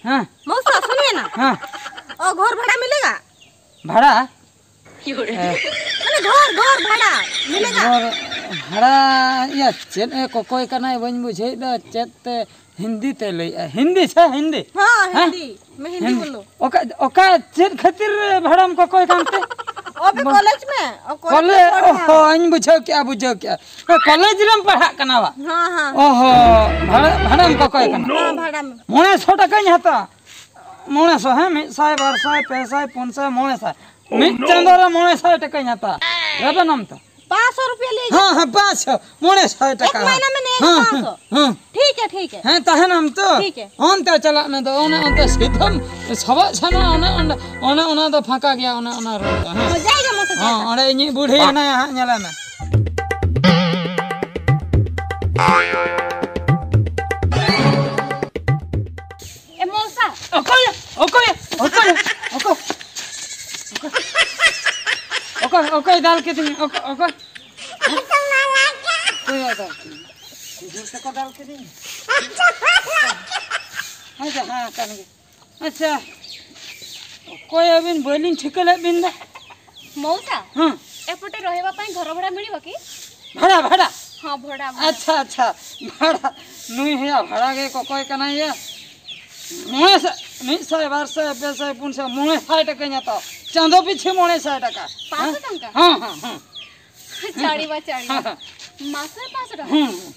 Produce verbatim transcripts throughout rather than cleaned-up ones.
हाँ। मौसा, सुनिए ना। हाँ। ओ, घर भाड़ा मिलेगा? भाड़ा? ए, अरे, घर, घर भाड़ा मिलेगा? घर भाड़ा, या ᱪᱮᱫ ᱮ ᱠᱚᱠᱚᱭ ᱠᱟᱱᱟᱭ, ᱵᱟᱹᱧ ᱵᱩᱡᱷᱟᱹᱣᱮᱫᱟ᱾ ᱪᱮᱫ ᱛᱮ ᱦᱤᱱᱫᱤ ᱛᱮ ᱞᱟᱹᱭᱮᱫᱼᱟ? ᱦᱤᱱᱫᱤ ᱥᱮ ᱦᱤᱱᱫᱤ? ᱦᱮᱸ, ᱦᱮᱸ? ᱦᱤᱱᱫᱤ᱾ मैं हिंदी ᱦᱤᱱᱫᱤ᱾ बोलूँ। ᱚᱠᱟ, ᱚᱠᱟ ᱪᱮᱫ ᱠᱷᱟᱹᱛᱤᱨ ᱵᱷᱟᱲᱟᱢ ᱠᱚᱠᱚᱭ ᱠᱟᱱᱛᱮ? ᱚᱵᱮ ᱵᱟ- ᱠᱚᱞᱮᱡᱽ ᱢᱮ, ᱚ, ᱠᱚᱞᱮᱡᱽ ᱠᱚᱞᱮ-, ᱢᱮ ᱯᱟᱲᱦᱟᱣ᱾ ᱚᱦᱚ, ᱤᱧ ᱵᱩᱡᱷᱟᱹᱣ ᱠᱮᱜᱼᱟ, ᱵᱩᱡᱷᱟᱹᱣ ᱠᱮᱜᱼᱟ᱾ ᱮ, ᱠᱚᱞᱮᱡᱽ ᱨᱮᱢ ᱯᱟᱲᱦᱟᱜ ᱠᱟᱱᱟ ᱵᱟ? ᱦᱮᱸ, ᱦᱮᱸ᱾ ᱚᱦᱚ, ᱵᱷᱟᱲᱟ, ᱵᱷᱟᱲᱟᱢ ᱠᱚᱠᱚᱭ ᱠᱟᱱᱟ᱾ ᱦᱮᱸ, ᱵᱷᱟᱲᱟ ᱢᱮ᱾ ᱢᱚᱬᱮ ᱥᱚ ᱴᱟᱠᱟᱧ ᱦᱟᱛᱟᱣᱟ᱾ ᱢᱚᱬᱮ ᱥᱚ, ᱦᱮᱸ, ᱢᱤᱫ ᱥᱟᱭ, ᱵᱟᱨ ᱥᱟᱭ, ᱯᱮ ᱥᱟᱭ, ᱯᱩᱱ ᱥᱟᱭ, ᱢᱚᱬᱮ ᱥᱟᱭ᱾ ᱢᱤᱫ ᱪᱟᱸᱫᱚ ᱨᱮ ᱢᱚᱬᱮ ᱥᱟᱭ ᱴᱟᱠᱟᱧ ᱦᱟᱛᱟᱣᱟ᱾ ᱨᱮᱵᱮᱱᱟᱢ ᱛᱚ? ᱯᱟᱸᱪ ᱥᱚ ᱨᱩᱯᱤᱭᱟ ᱞᱤᱧ ᱦᱮᱸ, ᱦᱮᱸ, ᱯᱟᱸᱪ ᱥᱚ, ᱢᱚᱬᱮ ᱥᱟᱭ ᱴᱟᱠᱟ᱾ ᱮᱠ ᱢᱟᱭᱱᱟ ᱢᱮ ᱱᱮᱭᱟ ᱦᱮᱸ, ᱯᱟᱸᱪ ᱥᱚ᱾ ᱦᱮᱸ, ᱦᱮᱸ᱾ ᱴᱷᱤᱠ ᱜᱮᱭᱟ, ᱴᱷᱤᱠ ᱜᱮᱭᱟ᱾ ᱦᱮᱸ, ᱛᱟᱦᱮᱱᱟᱢ ᱛᱚ? ᱴᱷᱤᱠ ᱜᱮᱭᱟ᱾ ᱚᱱᱛᱮ ᱪᱟᱞᱟᱜ ᱢᱮ ᱫᱚ, ᱚᱱᱮ ᱚᱱᱛᱮ ᱥᱤᱫᱷᱟᱹᱢ ᱥᱟᱵᱟᱜ ᱥᱟᱱᱟ, ᱚᱱᱮ ᱚᱸᱰᱮ, ᱚᱱᱮ ᱚᱱᱟ ᱫᱚ ᱯᱷᱟᱸᱠᱟ ᱜᱮᱭᱟ, ᱚᱱᱮ ᱚᱱᱟ ᱨᱳᱰ ᱫᱚ, ᱦᱮᱸ᱾ ᱦᱳᱭ, ᱡᱟᱭᱜᱟ ᱢᱚᱛᱚ ᱦᱮᱸ, ᱡᱟᱭᱜᱟ᱾ ᱚᱸᱰᱮ ᱤᱧᱤᱡ ᱵᱩᱰᱷᱤ ᱦᱮᱱᱟᱭᱟ ᱦᱟᱸᱜ, ᱧᱮᱞᱮ ᱢᱮ᱾ ᱮ ᱢᱚᱥᱟ᱾ ᱚᱠᱚᱭ, ᱚᱠᱚᱭ, ᱚᱠᱚᱭ, ᱚᱠᱚᱭ, ᱚᱠᱚᱭ, ᱚᱠᱚᱭ, ᱚᱠᱚᱭ ᱫᱟᱞ ᱠᱤᱫᱤᱧᱟ? ᱚᱠᱚᱭ, ᱚᱠᱚᱭ? ᱚᱠᱚᱭ ᱫᱟᱞ ᱠᱤᱫᱤᱧᱟ? ᱦᱩᱡᱩᱨ ᱛᱟᱠᱚ ᱫᱟᱞ ᱠᱤᱫᱤᱧᱟ? ᱦᱮᱸ, ᱡᱟᱦᱟᱸ ᱠᱟᱱ ᱜᱮ᱾ ᱟᱪᱪᱷᱟ, ᱚᱠᱚᱭ ᱟᱹᱵᱤᱱ? ᱵᱟᱹᱞᱤᱧ ᱴᱷᱤᱠᱟᱹ ᱞᱮᱫ ᱵᱤᱱ ᱫᱚ᱾ ମଉସା, ହଁ। ଏପଟେ ରହିବା ପାଇଁ ଘର ଭଡ଼ା ମିଳିବ କି? ଭଡ଼ା, ଭଡ଼ା? ହଁ, ଭଡ଼ା, ଭଡ଼ା। ଆଚ୍ଛା, ଆଚ୍ଛା, ଭଡ଼ା। ନୁହେଁ, ହେଇଆ ଭଡ଼ା କେ କକଏ କାନା ଇଏ। ᱢᱚᱬᱮ ᱥᱟᱭ, ᱢᱤᱫ ᱥᱟᱭ, ᱵᱟᱨ ᱥᱟᱭ, ᱯᱮ ᱥᱟᱭ, ᱯᱩᱱ ᱥᱟᱭ, ᱢᱚᱬᱮ ᱥᱟᱭ ᱴᱟᱠᱟᱧ ᱦᱟᱛᱟᱣᱟ᱾ ᱪᱟᱸᱫᱚ ᱯᱤᱪᱷᱤ ᱢᱚᱬᱮ ᱥᱟᱭ ᱴᱟᱠᱟ। ᱯᱟᱸᱪᱥᱚ ᱦᱮᱸ? ᱴᱟᱠᱟ? ᱦᱮᱸ, ᱦᱮᱸ, ᱦᱮᱸ। ᱪᱟᱲᱤᱵᱟ, ᱪᱟᱲᱤᱵᱟ। ᱦᱮᱸ, ᱦᱮᱸ। ᱢᱟᱥᱮ ᱯᱟᱸᱪᱥᱚ ᱴᱟᱠᱟ? ᱦᱮᱸ, ᱦᱮᱸ।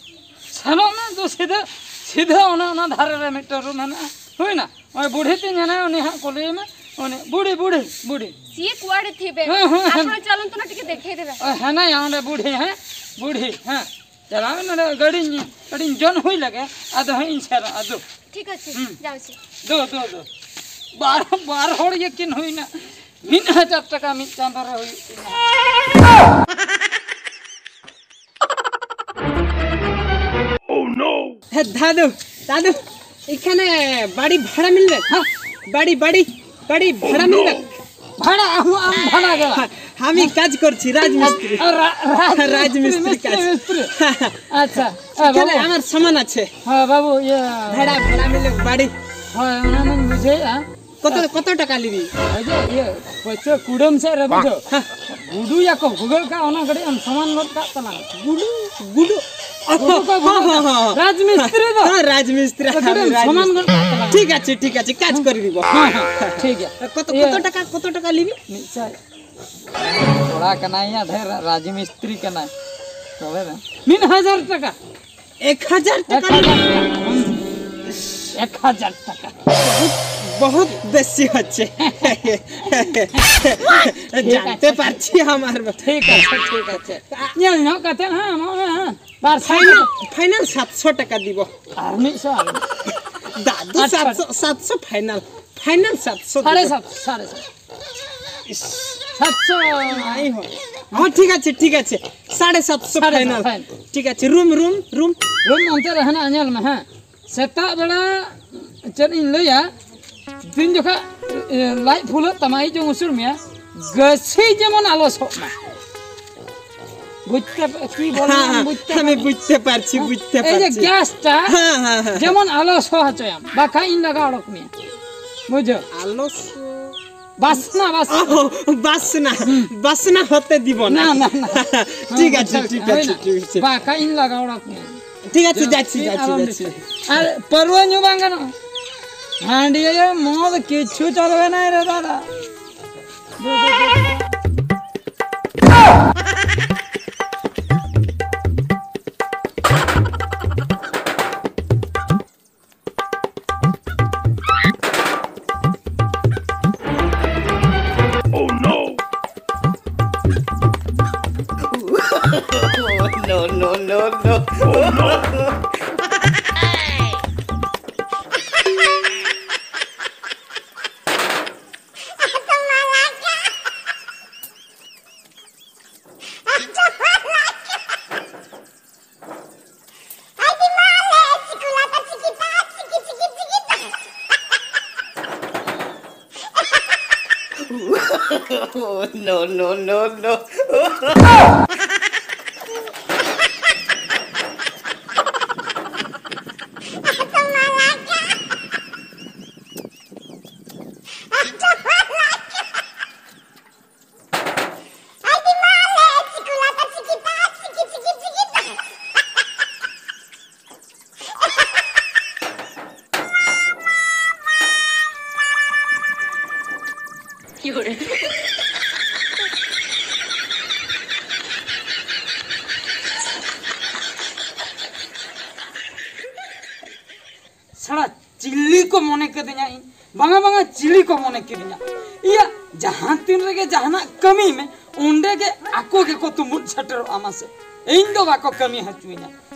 ᱥᱮᱱᱚᱜ ᱢᱮ, ᱫᱩ ᱥᱤᱫᱷᱟᱹ, ᱥᱤᱫᱷᱟᱹ ᱚᱱᱟ, ᱚᱱᱟ ᱫᱷᱟᱨᱮ ᱨᱮ ᱢᱤᱫᱴᱟᱝ ᱨᱩᱢ ᱢᱮᱱᱟᱜᱼᱟ। ᱦᱩᱭᱱᱟ? ᱱᱚᱜᱼᱚᱭ ᱵᱩᱰᱷᱤ ᱛᱤᱧ ᱦᱮᱱᱟᱭᱟ, ᱩᱱᱤ ᱦᱟᱸᱜ ᱠᱩᱞᱤᱭᱮᱢᱮ᱾ ᱩᱱᱤ, ᱵᱩᱰᱷᱤ, ᱵᱩᱰᱷᱤ, ᱵᱩᱰᱷᱤ᱾ ᱥᱤᱭᱮ ᱠᱩᱣᱟᱲᱮ ᱛᱷᱤᱵᱮ? ᱦᱮᱸ, ᱦᱮᱸ, ᱦᱮᱸ᱾ ଆପଣ ଚାଲନ୍ତୁ ନା, ଟିକେ ଦେଖେଇଦେବେ। ᱚ, ᱦᱮᱱᱟᱭᱟ ᱚᱸᱰᱮ ᱵᱩᱰᱷᱤ, ᱦᱮᱸ? ᱵᱩᱰᱷᱤ, ᱦᱮᱸ। ᱪᱟᱞᱟᱣ ᱱᱚᱰᱮ ᱜᱟᱹᱰᱤᱧ, ᱜᱟᱹᱰᱤᱧ ᱡᱚᱱ ᱦᱩᱭ ᱞᱮᱜᱮ, ᱟᱫᱚ ᱦᱟᱸᱜ ᱤᱧ ᱥᱮᱱᱚᱜᱼᱟ, ᱫᱩ᱾ ᱴᱷᱤᱠ ᱟᱪᱷᱮ, ᱦᱩᱸ᱾ ᱡᱟᱣ ᱥᱮ᱾ ᱫᱩ, ᱫᱩ, ᱫᱩ᱾ ᱵᱟᱨ, ᱵᱟᱨ ᱦᱚᱲ ᱜᱮ ᱠᱤᱱ ᱦᱩᱭᱱᱟ᱾ ᱢᱤᱫ ᱦᱟᱡᱟᱨ ᱴᱟᱠᱟ ᱢᱤᱫ ᱪᱟᱸᱫᱚ ᱨᱮ ᱦᱩᱭᱩᱜ ᱛᱤᱧᱟ᱾ হে দাদু, দাদু, এখানে বাড়ি ভাড়া মিলবে? হ্যাঁ। বাড়ি, বাড়ি, বাড়ি ভাড়া মিলবে? ভাড়া, আম, আম ভাড়া গেলা। আমি কাজ করছি, রাজমিস্ত্রি। রা-, রাজমিস্ত্রি, রাজমিস্ত্রি কাজ। মিস্ত্রি, মিস্ত্রি। আচ্ছা, হ্যাঁ, এখানে বাবু। আমার সামান আছে। হ্যাঁ, বাবু, ইয়ে। ভাড়া, ভাড়া মিলে বাড়ি। ᱦᱳᱭ, ᱚᱱᱟ ᱢᱟᱧ ᱵᱩᱡᱷᱟᱹᱣᱮᱫᱼᱟ᱾ ᱠᱚᱛᱚ, ᱠᱚᱛᱚ ᱴᱟᱠᱟ ᱞᱤᱵᱤ? ᱳᱭ ᱡᱮ ᱤᱭᱟᱹ, ᱯᱟᱹᱪᱟᱹ ᱠᱩᱰᱟᱹᱢ ᱥᱮᱫ ᱨᱮ ᱵᱩᱡᱷᱟᱹᱣ᱾ ᱦᱮᱸ᱾ ᱜᱩᱰᱩᱭᱟᱠᱚ ᱵᱷᱩᱜᱟᱹᱜ ᱠᱟᱜ, ᱚᱱᱟ ᱠᱟᱹᱴᱤᱡ ᱮᱢ ᱥᱚᱢᱟᱱ ᱜᱚᱫ ᱠᱟᱜ ᱛᱟᱞᱟᱝ᱾ ᱜᱩᱰᱩ, ᱜᱩᱰᱩ᱾ ᱜᱩᱰᱩ ᱠᱚ ᱵᱷᱩᱜᱟᱹᱜ ᱠᱟᱜ᱾ ᱦᱚᱸ, ᱦᱚᱸ, ᱦᱚᱸ᱾ ᱨᱟᱡᱽ ᱢᱤᱥᱛᱨᱤ ᱫᱚ᱾ ᱦᱮᱸ, ᱨᱟᱡᱽ ᱢᱤᱥᱛᱨᱤ, ᱟᱫᱚ ᱠᱟᱹᱴᱤᱡ ᱮᱢ ᱨᱟᱡᱽ ᱥᱚᱢᱟᱱ ᱢᱤᱥᱛᱨᱤ᱾ ᱜᱚᱫ ᱠᱟᱜ ᱛᱟᱞᱟᱝ᱾ ᱴᱷᱤᱠ ᱟᱪᱷᱮ, ᱴᱷᱤᱠ ᱟᱪᱷᱮ, ᱠᱟᱡᱽ ᱠᱚᱨᱤ ᱫᱤᱵᱚ᱾ ᱦᱮᱸ, ᱦᱮᱸ, ᱴᱷᱤᱠ ᱜᱮᱭᱟ᱾ ᱠᱚᱛᱚ, ᱤᱭᱟᱹ, ᱠᱚᱛᱚ ᱴᱟᱠᱟ, ᱠᱚᱛᱚ ᱴᱟᱠᱟ ᱞᱤᱵᱤ? ᱢᱤᱫ ᱥᱟᱭ᱾ ᱠᱚᱲᱟ ᱠᱟᱱᱟᱭ ᱭᱟ ᱰᱷᱮᱨ, ᱨᱟᱡᱽ ᱢᱤᱥᱛᱨᱤ ᱠᱟᱱᱟᱭ᱾ ᱛᱚᱵᱮ ᱫᱚ᱾ ᱢᱤᱫ ᱦᱟᱡᱟᱨ ᱴᱟᱠᱟ᱾ ᱮᱠ ᱦᱟᱡᱟᱨ ᱴᱟᱠᱟ? ᱮᱠ ᱦᱟᱡᱟᱨ ᱴᱟᱠᱟ᱾ ᱦᱩᱸ᱾ ᱮᱠ ᱦᱟᱡᱟᱨ ᱴᱟᱠᱟ᱾ ᱵᱚᱦᱩᱛ, ᱵᱚᱦᱩᱛ ᱵᱮᱥᱤ ᱦᱚᱪᱪᱷᱮ᱾ ᱴᱷᱤᱠ ᱡᱟᱱᱛᱮ ᱟᱪᱷᱮ᱾ ᱯᱟᱨᱪᱷᱤ ᱟᱢᱟᱨ ᱵᱟ-, ᱴᱷᱤᱠ ᱟᱪᱷᱮ, ᱴᱷᱤᱠ ᱟᱪᱷᱮ᱾ ᱧᱮᱞ ᱧᱚᱜ ᱠᱟᱛᱮ ᱦᱟᱸᱜ ᱮᱢᱚᱜ ᱢᱮ ᱦᱟᱸᱜ᱾ ᱵᱟᱨ ᱥᱟᱭ ᱯᱷᱟᱭᱱᱟᱞ, ᱴᱟᱠᱟ᱾ ᱯᱷᱟᱭᱱᱟᱞ ᱥᱟᱛᱥᱚ ᱴᱟᱠᱟ ᱫᱤᱵᱚ᱾ ᱟᱨ ᱢᱤᱫ ᱥᱚ, ᱟᱨ ᱢᱤᱫ ᱥᱚ᱾ ᱫᱟᱫᱩ, ᱟᱴᱥᱚ᱾ ᱥᱟᱛᱥᱚ, ᱥᱟᱛᱥᱚ ᱯᱷᱟᱭᱱᱟᱞ᱾ ᱯᱷᱟᱭᱱᱟᱞ ᱥᱟᱛᱥᱚ ᱥᱟᱲᱮ ᱫᱤᱵᱚ᱾ ᱥᱟᱛ, ᱥᱟᱲᱮ ᱥᱟᱛ᱾ ᱤᱥ᱾ ᱥᱟᱛᱥᱚ᱾ ᱟᱭ ᱦᱳ᱾ ᱦᱚᱸ, ᱴᱷᱤᱠ ᱟᱪᱷᱮ, ᱴᱷᱤᱠ ᱟᱪᱷᱮ᱾ ᱥᱟᱲᱮ ᱥᱟᱛᱥᱚ ᱥᱟᱲᱮ ᱥᱟᱛ ᱯᱷᱟᱭᱱᱟᱞ᱾ ᱯᱷᱟᱭᱱᱟᱞ᱾ ᱴᱷᱤᱠ ᱟᱪᱷᱮ, ᱨᱩᱢ, ᱨᱩᱢ, ᱨᱩᱢ᱾ ᱨᱩᱢ ᱚᱱᱛᱮ ᱨᱮ ᱦᱮᱱᱟᱜᱼᱟ, ᱧᱮᱞ ᱢᱮ, ᱦᱮᱸ᱾ ᱥᱮᱛᱟᱜ ᱵᱮᱲᱟ ᱪᱮᱫ ᱤᱧ ᱞᱟᱹᱭᱟ, ᱛᱤᱱ ᱡᱚᱠᱷᱟ, ᱮ, ᱞᱟᱡ ᱯᱷᱩᱞᱟᱹᱜ ᱛᱟᱢᱟ, ᱤᱡ ᱡᱚᱝ ᱩᱥᱩᱨ ᱢᱮᱭᱟ, ᱜᱟᱹᱪᱷᱤ ᱡᱮᱢᱚᱱ ᱟᱞᱚ ᱥᱚᱜ ᱢᱟ᱾ ᱵᱩᱡᱽ ᱛᱮ, ᱠᱤ ᱵᱚᱞᱮ ᱦᱮᱸ, ᱵᱟᱢ ᱦᱮᱸ, ᱵᱩᱡᱽ ᱛᱮ ᱦᱮᱸ, ᱵᱟᱢ ᱵᱩᱡᱽ ᱛᱮ ᱯᱟᱨᱪᱷᱤ, ᱦᱮᱸ? ᱵᱩᱡᱽ ᱛᱮ ᱮᱭ ᱡᱮ ᱯᱟᱨᱪᱷᱤ᱾ ᱜᱮᱥᱴᱟ ᱦᱮᱸ, ᱦᱮᱸ, ᱦᱮᱸ᱾ ᱡᱮᱢᱚᱱ ᱟᱞᱚ ᱥᱚ ᱦᱚᱪᱚᱭᱟᱢ, ᱵᱟᱠᱷᱟᱡ ᱤᱧ ᱞᱟᱜᱟ ᱚᱰᱚᱠ ᱢᱮᱭᱟ᱾ ᱵᱩᱡᱷᱟᱹᱣ? ᱟᱞᱚ ᱥᱚ᱾ ᱵᱟᱥᱱᱟ, ᱵᱟᱥᱱᱟ᱾ ᱚ, ᱵᱟᱥᱱᱟ᱾ ᱦᱩᱸ᱾ ᱵᱟᱥᱱᱟ ᱦᱚᱛᱮ ᱫᱤᱵᱚ ᱱᱟ᱾ ᱱᱟ, ᱱᱟ, ᱱᱟ᱾ ᱴᱷᱤᱠ ᱦᱮᱸ, ᱟᱪᱷᱮ, ᱵᱩᱡᱷᱟᱹᱣ ᱴᱷᱤᱠ ᱠᱮᱫᱟ, ᱟᱪᱷᱮ, ᱦᱩᱭᱱᱟ᱾ ᱴᱷᱤᱠ ᱟᱪᱷᱮ᱾ ᱵᱟᱠᱷᱟᱡ ᱤᱧ ᱞᱟᱜᱟ ᱚᱰᱚᱠ ᱢᱮᱭᱟ᱾ ᱴᱷᱤᱠ ᱟᱪᱷᱮ, ᱡᱟᱹᱥᱛᱤ ᱡᱟᱹᱥᱛᱤ, ᱟᱞᱚᱢ ᱡᱟᱹᱥᱛᱤ᱾ ᱰᱷᱮᱨ᱾ ᱟᱨ ᱯᱟᱹᱨᱣᱟᱹ ᱧᱩ ᱵᱟᱝ ᱜᱟᱱᱚᱜᱼᱟ᱾ ᱦᱟᱺᱰᱤ ᱢᱚᱫ ᱠᱤᱪᱷᱩ ᱪᱚᱞᱵᱮ ᱱᱟᱭ ᱨᱮ ᱫᱟᱫᱟ᱾ No, no, no, no. ᱥᱟᱲᱟ ᱪᱤᱞᱤ ᱠᱚ ᱢᱚᱱᱮ ᱠᱤᱫᱤᱧᱟ ᱤᱧ? ᱵᱟᱝᱟ, ᱵᱟᱝᱟ, ᱪᱤᱞᱤ ᱠᱚ ᱢᱚᱱᱮ ᱠᱤᱫᱤᱧᱟ? ᱤᱭᱟᱹ, ᱡᱟᱦᱟᱸ ᱛᱤᱱ ᱨᱮᱜᱮ ᱡᱟᱦᱟᱱᱟᱜ ᱠᱟᱹᱢᱤ ᱢᱮ, ᱚᱸᱰᱮ ᱜᱮ ᱟᱠᱚ ᱜᱮᱠᱚ ᱛᱩᱢᱵᱩᱫ ᱥᱮᱴᱮᱨᱚᱜᱼᱟ᱾ ᱢᱟᱥᱮ, ᱤᱧ ᱫᱚ ᱵᱟᱠᱚ ᱠᱟᱹᱢᱤ ᱦᱚᱪᱚᱧᱟ᱾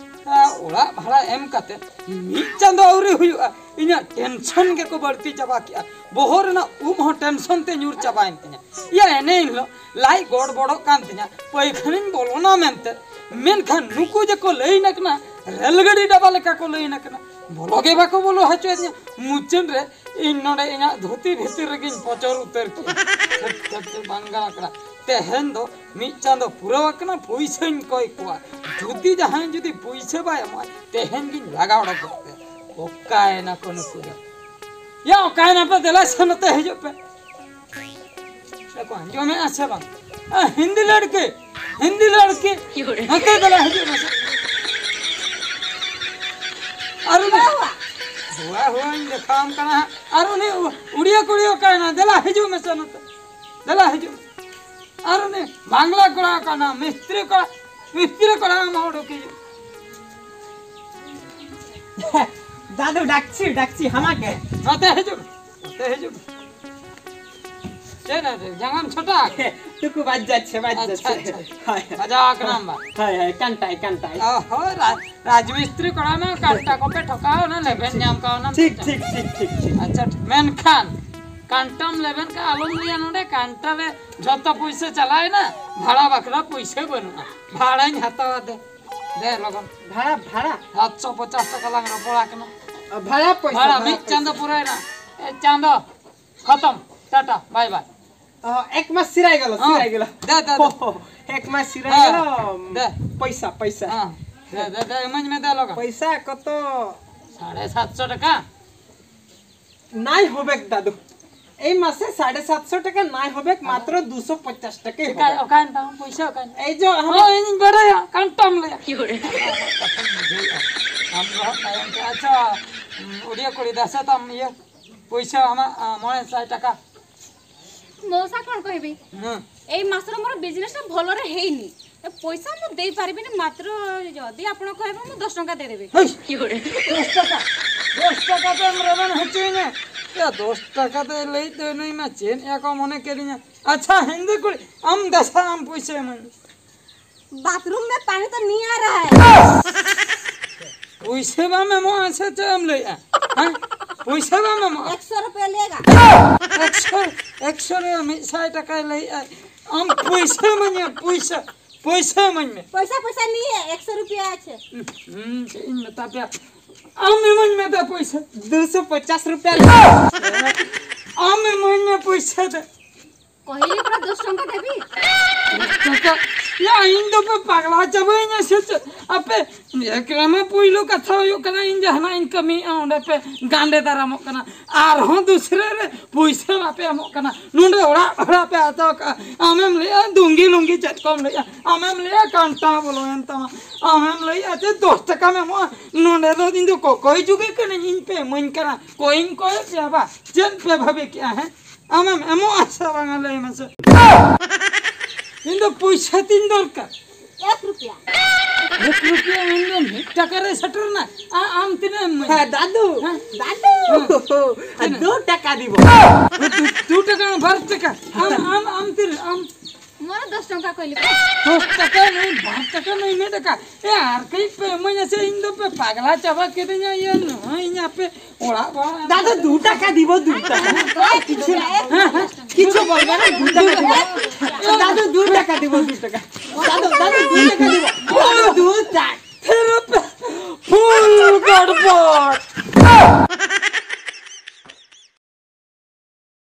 ᱟ, ᱚᱲᱟᱜ ᱵᱷᱟᱲᱟ ᱮᱢ ᱠᱟᱛᱮ ᱢᱤᱫ ᱪᱟᱸᱫᱚ ᱟᱹᱣᱨᱤ ᱦᱩᱭᱩᱜᱼᱟ, ᱤᱧᱟᱹᱜ ᱴᱮᱱᱥᱚᱱ ᱜᱮᱠᱚ ᱵᱟᱹᱲᱛᱤ ᱪᱟᱵᱟ ᱠᱮᱜᱼᱟ᱾ ᱵᱚᱦᱚᱜ ᱨᱮᱱᱟᱜ ᱩᱵ ᱦᱚᱸ ᱴᱮᱱᱥᱚᱱ ᱛᱮ ᱧᱩᱨ ᱪᱟᱵᱟᱭᱮᱱ ᱛᱤᱧᱟ᱾ ᱤᱭᱟᱹ, ᱮᱱᱮ ᱦᱤᱞᱳᱜ ᱞᱟᱡ ᱜᱚᱲᱵᱚᱲᱚᱜ ᱠᱟᱱ ᱛᱤᱧᱟ, ᱯᱟᱹᱭᱠᱷᱟᱹᱱᱤᱧ ᱵᱚᱞᱚᱱᱟ ᱢᱮᱱᱛᱮ, ᱢᱮᱱᱠᱷᱟᱱ ᱱᱩᱠᱩ ᱡᱮᱠᱚ ᱞᱟᱹᱭᱤᱱ ᱟᱠᱟᱱᱟ, ᱨᱮᱞ ᱜᱟᱹᱰᱤ ᱰᱟᱵᱟ ᱞᱮᱠᱟ ᱠᱚ ᱞᱟᱹᱭᱤᱱ ᱟᱠᱟᱱᱟ, ᱵᱚᱞᱚ ᱜᱮ ᱵᱟᱠᱚ ᱵᱚᱞᱚ ᱦᱚᱪᱚᱭᱮᱫᱤᱧᱟ᱾ ᱢᱩᱪᱟᱹᱫ ᱨᱮ ᱤᱧ ᱱᱚᱰᱮ ᱤᱧᱟᱹᱜ ᱫᱷᱩᱛᱤ ᱵᱷᱤᱛᱤᱨ ᱨᱮᱜᱮᱧ ᱯᱚᱪᱚᱨ ᱩᱛᱟᱹᱨ ᱠᱮᱫᱼᱟ᱾ ᱪᱷᱟᱹᱴ, ᱪᱷᱟᱹᱴ, ᱪᱷᱟᱹᱴ, ᱵᱟᱝ ᱜᱟᱱ ᱠᱟᱱᱟ᱾ ᱛᱮᱦᱮᱧ ᱫᱚ ᱢᱤᱫ ᱪᱟᱸᱫᱚ ᱯᱩᱨᱟᱹᱣ ᱟᱠᱟᱱᱟ, ᱯᱩᱭᱥᱟᱹᱧ ᱠᱚᱭ ᱠᱚᱣᱟ᱾ ᱡᱩᱫᱤ ᱡᱟᱦᱟᱸᱭ ᱡᱩᱫᱤ ᱯᱩᱭᱥᱟᱹ ᱵᱟᱭ ᱮᱢᱚᱜᱼᱟ, ᱛᱮᱦᱮᱧ ᱜᱤᱧ ᱞᱟᱜᱟ ᱚᱰᱚᱠ ᱜᱚᱫ ᱠᱟᱭᱟ᱾ ᱚᱠᱟᱭᱮᱱᱟ ᱠᱚ ᱱᱩᱠᱩ ᱫᱚ? ᱭᱟ, ᱚᱠᱟᱭᱮᱱᱟ ᱯᱮ? ᱫᱮᱞᱟ ᱥᱮ ᱱᱚᱛᱮ ᱦᱤᱡᱩᱜ ᱯᱮ᱾ ᱮ ᱠᱚ ᱟᱸᱡᱚᱢᱮᱜᱼᱟ ᱥᱮ ᱵᱟᱝ? ᱮ, ᱦᱤᱱᱫᱤ ᱞᱟᱲᱠᱤ, ᱦᱤᱱᱫᱤ ᱞᱟᱲᱠᱤ, ᱱᱚᱛᱮ ᱫᱮᱞᱟ ᱦᱤᱡᱩᱜ ᱢᱮᱥᱮ᱾ ᱟᱨ ᱩᱱᱤ, ᱦᱩᱣᱟ ᱦᱩᱣᱟᱧ ᱫᱮᱠᱷᱟᱣᱟᱢ ᱠᱟᱱᱟ ᱦᱟᱸᱜ᱾ ᱟᱨ ᱩᱱᱤ ᱩ-, ᱩᱲᱤᱭᱟ ᱠᱩᱲᱤ ᱚᱠᱟᱭᱮᱱᱟ? ᱫᱮᱞᱟ ᱦᱤᱡᱩᱜ ᱢᱮᱥᱮ ᱱᱚᱛᱮ, ᱫᱮᱞᱟ ᱦᱤᱡᱩᱜ ᱢᱮ᱾ ᱟᱨ ᱩᱱᱤ ᱵᱟᱝᱞᱟ ᱠᱚᱲᱟ ᱚᱠᱟᱭᱮᱱᱟ? ᱢᱤᱥᱛᱨᱤ ᱠᱚᱲᱟ, ᱢᱤᱥᱛᱨᱤ ᱠᱚᱲᱟ ᱟᱢ ᱦᱚᱲ ᱩᱰᱩᱠ ᱦᱤᱡᱩᱜ᱾ ᱫᱟᱫᱩ, ᱰᱟᱠᱪᱤ, ᱰᱟᱠᱪᱤ, ᱦᱟᱢᱟᱠᱮ᱾ ᱱᱚᱛᱮ ᱦᱤᱡᱩᱜ ᱢᱮ, ᱱᱚᱛᱮ ᱦᱤᱡᱩᱜ ᱢᱮ᱾ ᱪᱮᱫ ᱟᱫᱚ, ᱡᱟᱸᱜᱟᱢ ᱪᱷᱚᱴᱟ? ᱴᱩᱠᱩ ᱵᱟᱡ ᱡᱟᱪᱪᱷᱮ, ᱵᱟᱡ ᱟᱪᱪᱷᱟ, ᱡᱟᱪᱪᱷᱮ᱾ ᱟᱪᱪᱷᱟ᱾ ᱦᱳᱭ᱾ ᱵᱟᱡᱟᱣ ᱟᱠᱟᱱᱟᱢ ᱵᱟ? ᱦᱳᱭ, ᱦᱳᱭ, ᱠᱟᱱᱴᱟᱭ, ᱠᱟᱱᱴᱟᱭ᱾ ᱚ, ᱦᱳᱭ, ᱨᱟ-, ᱨᱟᱡᱽᱢᱤᱥᱛᱨᱤ ᱠᱚᱲᱟ ᱢᱟ ᱠᱟᱱᱴᱟ ᱠᱚᱯᱮ ᱴᱷᱚᱠᱟᱣ, ᱚᱱᱟ ᱞᱮᱵᱮᱱ ᱧᱟᱢ ᱠᱟᱣᱱᱟ᱾ ᱴᱷᱤᱠ, ᱴᱷᱤᱠ, ᱴᱷᱤᱠ, ᱴᱷᱤᱠ, ᱴᱷᱤᱠ᱾ ᱟᱪᱪᱷᱟ, ᱢᱮᱱᱠᱷᱟᱱ ᱠᱟᱱᱴᱟᱢ ᱞᱮᱵᱮᱱ ᱠᱟᱜ ᱟᱞᱚᱢ ᱞᱟᱹᱭᱟ ᱱᱚᱰᱮ, ᱠᱟᱱᱴᱟ ᱨᱮ ᱡᱷᱚᱛᱚ ᱯᱩᱭᱥᱟᱹ ᱪᱟᱞᱟᱣᱮᱱᱟ, ᱵᱷᱟᱲᱟ ᱵᱟᱠᱷᱨᱟ ᱯᱩᱭᱥᱟᱹ ᱵᱟᱹᱱᱩᱜᱼᱟ, ᱵᱷᱟᱲᱟᱧ ᱦᱟᱛᱟᱣᱟ ᱫᱮ᱾ ᱫᱮ ᱞᱚᱜᱚᱱ᱾ ᱵᱷᱟᱲᱟ, ᱵᱷᱟᱲᱟ? ᱥᱟᱛᱥᱚ ᱯᱚᱪᱟᱥ ᱴᱟᱠᱟ ᱞᱟᱝ ᱨᱚᱯᱚᱲ ᱟᱠᱟᱱᱟ᱾ ᱚ, ᱵᱷᱟᱲᱟ ᱯᱚᱭᱥᱟ, ᱵᱷᱟᱲᱟ ᱵᱷᱟᱲᱟ ᱢᱤᱫ ᱯᱚᱭᱥᱟ᱾ ᱪᱟᱸᱫᱚ ᱯᱩᱨᱟᱹᱭᱮᱱᱟ᱾ ᱮ, ᱪᱟᱸᱫᱚ ᱠᱷᱚᱛᱚᱢ, ᱴᱟᱴᱟ, ᱵᱟᱭ ᱵᱟᱭ᱾ ᱚ, ᱮᱠ ᱢᱟᱥ ᱥᱤᱨᱟᱭ ᱜᱮᱞ, ᱦᱚᱸ, ᱥᱤᱨᱟᱭ ᱜᱮᱞ᱾ ᱫᱮ, ᱫᱮ, ᱫᱮ᱾ ᱚ, ᱮᱠ ᱢᱟᱥ ᱥᱤᱨᱟᱭ ᱦᱮᱸ, ᱜᱮᱞ᱾ ᱫᱮ᱾ ᱯᱚᱭᱥᱟ, ᱯᱚᱭᱥᱟ᱾ ᱦᱮᱸ, ᱫᱮ, ᱫᱮ, ᱫᱮ, ᱤᱢᱟᱹᱧ ᱢᱮ ᱫᱮ ᱞᱚᱜᱚᱱ᱾ ᱯᱚᱭᱥᱟ ᱠᱚᱛᱚ? ᱥᱟᱲᱮ ᱥᱟᱛᱥᱚ ᱴᱟᱠᱟ᱾ ᱱᱟᱭ ᱦᱚᱵᱮᱠ ᱫᱟᱫᱩ, ᱮᱭ ᱢᱟᱥᱮ ᱥᱟᱲᱮ ᱥᱟᱛᱥᱚ ᱴᱟᱠᱟ ᱱᱟᱭ ᱦᱚᱵᱮᱠ, ᱢᱟᱛᱨᱚ ᱫᱩᱥᱚ ᱯᱚᱪᱟᱥ ᱴᱟᱠᱟ ᱚᱠᱟ-, ᱦᱚᱵᱮᱠ᱾ ᱚᱠᱟᱭᱮᱱ ᱛᱟᱢᱟ ᱯᱚᱭᱥᱟ, ᱚᱠᱟᱭᱮᱱ ᱛᱟᱢᱟ? ᱮᱭ ᱡᱚ, ᱦᱟᱢᱟ- ᱦᱳᱭ, ᱤᱧᱤᱧ ᱵᱟᱰᱟᱭᱟ, ᱠᱟᱱᱴᱟᱢ ᱞᱟᱹᱭᱟ᱾ ᱠᱟᱛᱷᱟᱧ ᱵᱩᱡᱷᱟᱹᱣᱮᱫᱼᱟ᱾ ᱟᱢ ᱫᱚ ᱦᱟᱸᱜ ᱛᱟᱭᱚᱢ ᱛᱮ, ᱟᱪᱪᱷᱟ, ᱩᱰᱤᱭᱟ ᱠᱩᱲᱤ, ᱫᱟᱥᱮ ᱛᱟᱢ ᱤᱭᱟᱹ, ᱯᱚᱭᱥᱟ ᱟᱢᱟᱜ, ᱟ, ᱢᱚᱬᱮ ᱥᱟᱭ ᱴᱟᱠᱟ᱾ ମଉସା, କ'ଣ କହିବି? ହଁ। ଏଇ ମାସର ମୋର ବିଜନେସଟା ଭଲରେ ହେଇନି। ଏ ପଇସା ମୁଁ ଦେଇପାରିବିନି, ମାତ୍ର ଯଦି ଆପଣ କହିବେ, ମୁଁ ଦଶ ଟଙ୍କା ଦେଇଦେବି। ହେଇ! ଦଶ ଟଙ୍କା? ᱫᱚᱥ ᱴᱟᱠᱟ ᱛᱮ ᱮᱢ ᱨᱮᱵᱮᱱ ᱦᱚᱪᱚᱭᱤᱧᱟ? ᱭᱟ, ᱫᱚᱥ ᱴᱟᱠᱟ ᱛᱮ ᱞᱟᱹᱭ ᱛᱮ ᱱᱩᱭ ᱢᱟ ᱪᱮᱫ ᱮ ᱠᱚ ᱢᱚᱱᱮ ᱠᱮᱫᱤᱧᱟ᱾ ᱟᱪᱪᱷᱟ, ᱦᱤᱱᱫᱤ ᱠᱩᱲᱤ, ᱟᱢ ᱫᱮᱥᱟ, ᱟᱢ ᱯᱩᱭᱥᱟᱹ ᱮᱢᱟᱹᱧ ᱢᱮ᱾ बाथरूम में पानी तो नहीं आ रहा है। ᱯᱩᱭᱥᱟᱹ ᱵᱟᱢ ᱮᱢᱚᱜᱼᱟ ᱥᱮ ᱪᱮᱫ ᱮᱢ ᱞᱟᱹᱭᱮᱜᱼᱟ? ᱦᱮᱸ? ᱯᱩᱭᱥᱟᱹ ᱵᱟᱢ ᱮᱢᱚᱜᱼᱟ? एक सौ रुपया लेगा। ᱮᱠᱥᱚ, ᱮᱠᱥᱚ ᱨᱮ ᱢᱤᱫ ᱥᱟᱭ ᱴᱟᱠᱟᱭ ᱞᱟᱹᱭᱮᱜᱼᱟ᱾ ᱟᱢ ᱯᱩᱭᱥᱟᱹ ᱮᱢᱟᱹᱧ ᱢᱮ, ᱯᱩᱭᱥᱟᱹ, ᱯᱩᱭᱥᱟᱹ ᱮᱢᱟᱹᱧ ᱢᱮ᱾ पैसा पैसा नहीं है, एक सौ रुपया है। ᱦᱩᱸ, ᱪᱮᱫ ᱤᱧ ᱢᱮᱛᱟ ᱯᱮᱭᱟ? ᱟᱢ ᱮᱢᱟᱹᱧ ᱢᱮ ᱫᱟ ᱯᱩᱭᱥᱟᱹ᱾ ᱫᱩᱥᱚ ᱯᱚᱪᱟᱥ ᱨᱩᱯᱤᱭᱟ᱾ ᱟᱢ ᱮᱢᱟᱹᱧ ᱢᱮ ᱯᱩᱭᱥᱟᱹ ᱫᱟ᱾ କହିଲି ପରା, ଦଶ ଟଙ୍କା ଦେବି। ᱫᱚᱥ ᱴᱟᱠᱟ? ᱭᱟ, ᱤᱧ ᱫᱚ ᱯᱮ ᱯᱟᱜᱽᱞᱟ ᱪᱟᱵᱟᱭᱤᱧᱟ ᱥᱮ ᱪᱮᱫ? ᱟᱯᱮ, ᱮᱠ ᱨᱮᱢᱟ ᱯᱩᱭᱞᱩ ᱠᱟᱛᱷᱟ ᱦᱩᱭᱩᱜ ᱠᱟᱱᱟ, ᱤᱧ ᱡᱟᱦᱟᱱᱟᱜ ᱤᱧ ᱠᱟᱹᱢᱤᱭᱮᱫᱼᱟ, ᱚᱸᱰᱮ ᱯᱮ ᱜᱟᱸᱰᱮ ᱫᱟᱨᱟᱢᱚᱜ ᱠᱟᱱᱟ᱾ ᱟᱨᱦᱚᱸ ᱫᱩᱥᱨᱟᱹ ᱨᱮ ᱯᱩᱭᱥᱟᱹ ᱵᱟᱯᱮ ᱮᱢᱚᱜ ᱠᱟᱱᱟ, ᱱᱚᱸᱰᱮ ᱚᱲᱟᱜ ᱵᱷᱟᱲᱟ ᱯᱮ ᱦᱟᱛᱟᱣ ᱠᱟᱜᱼᱟ᱾ ᱟᱢᱮᱢ ᱞᱟᱹᱭᱮᱫᱼᱟ ᱫᱩᱝᱜᱤ ᱞᱩᱝᱜᱤ, ᱪᱮᱫ ᱠᱚᱢ ᱞᱟᱹᱭᱮᱫᱼᱟ? ᱟᱢᱮᱢ ᱞᱟᱹᱭᱮᱫᱼᱟ ᱠᱟᱱᱴᱟ ᱵᱚᱞᱚᱭᱮᱱ ᱛᱟᱢᱟ, ᱟᱢᱮᱢ ᱞᱟᱹᱭᱮᱫᱼᱟ ᱡᱮ ᱫᱚᱥ ᱴᱟᱠᱟᱢ ᱮᱢᱚᱜᱼᱟ, ᱱᱚᱸᱰᱮ ᱫᱚ ᱤᱧ ᱫᱚ ᱠᱚᱠᱚᱭ ᱡᱩᱜᱮ ᱠᱟᱹᱱᱟᱹᱧ, ᱤᱧ ᱯᱮ ᱤᱢᱟᱹᱧ ᱠᱟᱱᱟ, ᱠᱚᱭᱤᱧ ᱠᱚᱭᱮᱫ ᱯᱮᱭᱟ ᱵᱟ, ᱪᱮᱫ ᱯᱮ ᱵᱷᱟᱵᱮ ᱠᱮᱜᱼᱟ? ᱦᱮᱸ, ᱟᱢᱮᱢ ᱮᱢᱚᱜᱼᱟ ᱥᱮ ᱵᱟᱝᱟ ᱞᱟᱹᱭ ᱢᱮᱥᱮ? ᱤᱧ ᱫᱚ ᱯᱩᱭᱥᱟᱹ ᱛᱤᱧ ᱫᱚᱨᱠᱟᱨ᱾ एक रुपया। ᱮᱠ ᱨᱩᱯᱤᱭᱟ ᱢᱮᱱᱫᱚ ᱢᱤᱫ ᱴᱟᱠᱟ ᱨᱮ ᱥᱮᱴᱮᱨ ᱮᱱᱟ᱾ ᱟ-, ᱟᱢ ᱛᱤᱱᱟᱹᱜ ᱮᱢ ᱤᱢᱟᱹᱧᱟ? ᱦᱮᱸ, ᱫᱟᱫᱩ, ᱦᱮᱸ? ᱫᱟᱫᱩ, ᱦᱮᱸ᱾ ᱫᱩ ᱴᱟᱠᱟ ᱫᱤᱵᱚ᱾ ᱫᱩ, ᱫᱩ ᱴᱟᱠᱟ, ᱵᱟᱨ ᱴᱟᱠᱟ᱾ ᱟᱢ, ᱟᱢ, ᱟᱢ ᱛᱤᱱᱟᱹᱜ? ᱟᱢ? ମୋର ଦଶ ଟଙ୍କା କହିଲି ପରା। ᱫᱚᱥ ᱴᱟᱠᱟ ᱱᱩᱭ, ᱵᱟᱨ ᱴᱟᱠᱟ ᱱᱩᱭ, ᱢᱤᱫ ᱴᱟᱠᱟ᱾ ᱮ, ᱟᱨ ᱠᱟᱹᱡ ᱯᱮ ᱤᱢᱟᱹᱧᱟ ᱥᱮ, ᱤᱧ ᱫᱚ ᱯᱮ ᱯᱟᱜᱽᱞᱟ ᱪᱟᱵᱟ ᱠᱤᱫᱤᱧᱟ᱾ ᱤᱭᱟᱹ, ᱱᱚᱜᱼᱚᱭ ᱤᱧ ᱟᱯᱮ ᱚᱲᱟᱜ ᱵᱟᱲᱟ ᱫᱟᱫᱩ, ᱫᱩ ᱴᱟᱠᱟ ᱫᱤᱵᱚ, ᱫᱩ ᱴᱟᱠᱟ। কিছু, হ্যাঁ, হ্যাঁ। কিছু বলবে না, দু টাকা দিব। দাদু, দু টাকা দিব, দু টাকা। দাদু, দাদু, দু টাকা দিব। দাদু, দু টাকা। ফেরত। ফুল গড়বড়।